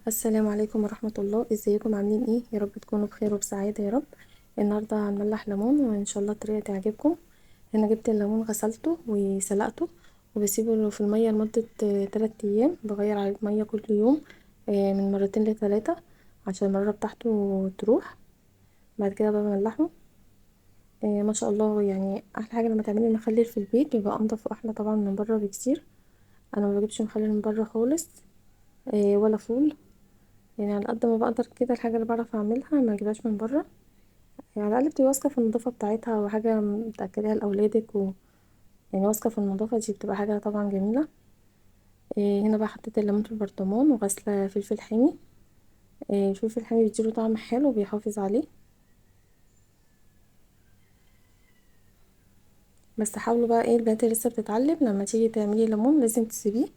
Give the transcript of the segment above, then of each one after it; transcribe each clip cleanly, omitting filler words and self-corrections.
السلام عليكم ورحمة الله. ازيكم عاملين ايه؟ يا رب تكونوا بخير وبسعادة يا رب. النهاردة هنملح ليمون وان شاء الله الطريقة تعجبكم. هنا جبت الليمون غسلته وسلقته وبسيبه في المية لمدة 3 ايام، بغير عليه المية كل يوم من مرتين لتلاتة عشان المرارة بتاعته تروح. بعد كده بقى بملحه. ما شاء الله، احلى حاجة لما تعملي المخلل في البيت بيبقى انضف واحلى طبعا من بره بكتير. انا ما بجيبش مخلل من بره خالص، ولا فول، على قد ما بقدر كده الحاجة اللي بعرف اعملها ما اجيبهاش من بره، على الاقل بتبقي واثقة في النظافة بتاعتها وحاجه متاكليها لاولادك واثقة في النظافة دي بتبقى حاجة طبعا جميلة. هنا بقى حطيت الليمون في البرطمان وغسله فلفل حامي. الفلفل الحامي بيديله طعم حلو وبيحافظ عليه، بس حاولوا بقى البنات اللي لسه بتتعلم لما تيجي تعملي ليمون لازم تسيبيه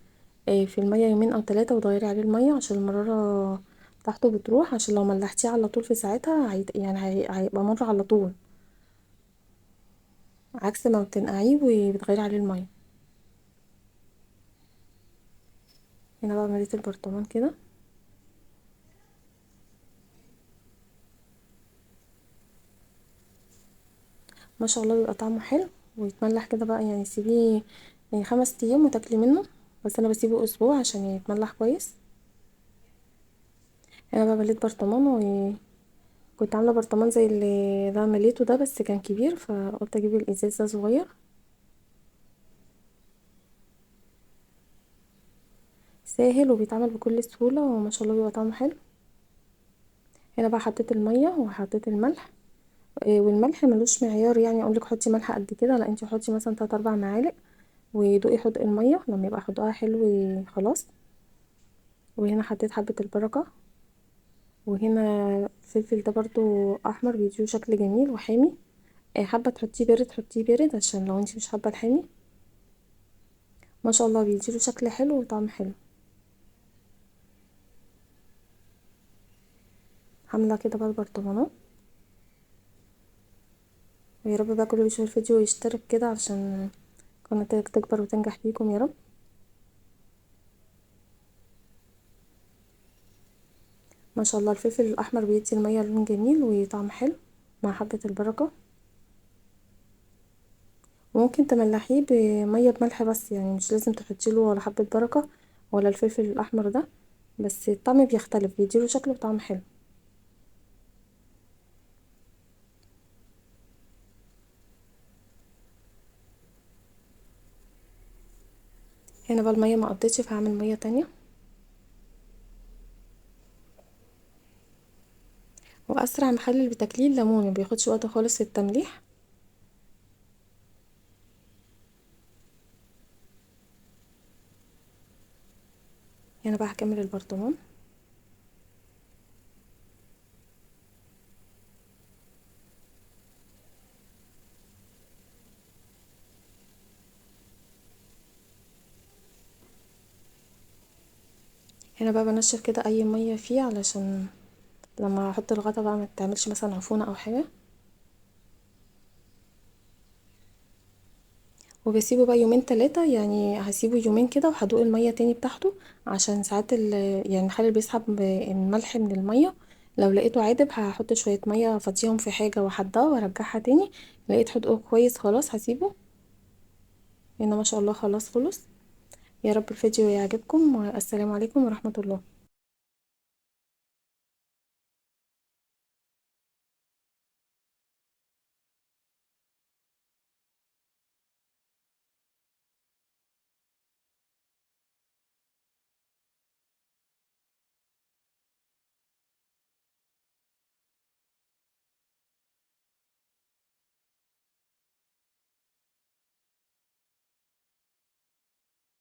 في المية يومين او 3 وتغيري عليه المية عشان المرارة بتاعته بتروح، عشان لو ملحتيه على طول في ساعتها هيبقى مر على طول، عكس ما بتنقعيه وبتغيري عليه المية. هنا بقى مليت البرطمان كده. ما شاء الله بيبقى طعمه حلو ويتملح كده بقى، سيبيه 5 ايام وتاكلي منه، بس انا بسيبه اسبوع عشان يتملح كويس. هنا بقى مليت برطمان، وكنت عامله برطمان زي اللي ده مليته ده بس كان كبير، فقلت اجيب الازاز ده صغير. ساهل وبيتعمل بكل سهولة وما شاء الله بيبقى طعمه حلو. هنا بقى حطيت المية وحطيت الملح، والملح ملوش معيار، اقول لك حطي ملح قد كده، لا انتي حطي مثلا 3 4 معالق ودوقي حدق المية، لما يبقى حدقها حلو خلاص. وهنا حطيت حبه البركة، وهنا الفلفل ده برضو احمر بيديه شكل جميل وحامي، حابة تحطيه بارد حطيه بارد عشان لو انتي مش حابة الحامي. ما شاء الله بيديله شكل حلو وطعم حلو. عامله كده بقى البرطمانات، ويا رب بقى كله بيشوف الفيديو ويشترك كده عشان قناتك تكبر وتنجح بيكم يا رب. ما شاء الله الفلفل الاحمر بيدي المية لون جميل وطعم حلو مع حبه البركة. وممكن تملحيه بميه بملح بس، مش لازم تحطي له ولا حبه بركة ولا الفلفل الاحمر ده، بس الطعم بيختلف بيديله شكل وطعم حلو. هنا بقى المية ما قضتش فهعمل مية تانية. واسرع مخلل بتاكليه الليمون، ما بياخدش وقت خالص في التمليح. هنا بقى هكمل البرطمان. هنا بقى بنشف كده اي مية فيه علشان لما احط الغطا بقى ما تعملش مثلا عفونه او حاجة. وبسيبه بقى يومين 3، هسيبه يومين كده وهدوق المية تاني بتاعته، عشان ساعات المخلل بيسحب الملح من المية. لو لقيته عادب هحط شوية مية افضيهم في حاجة واحدها وارجعها تاني. لقيت حدقه كويس خلاص هسيبه. هنا ما شاء الله خلاص خلص. يا رب الفيديو يعجبكم، والسلام عليكم ورحمة الله.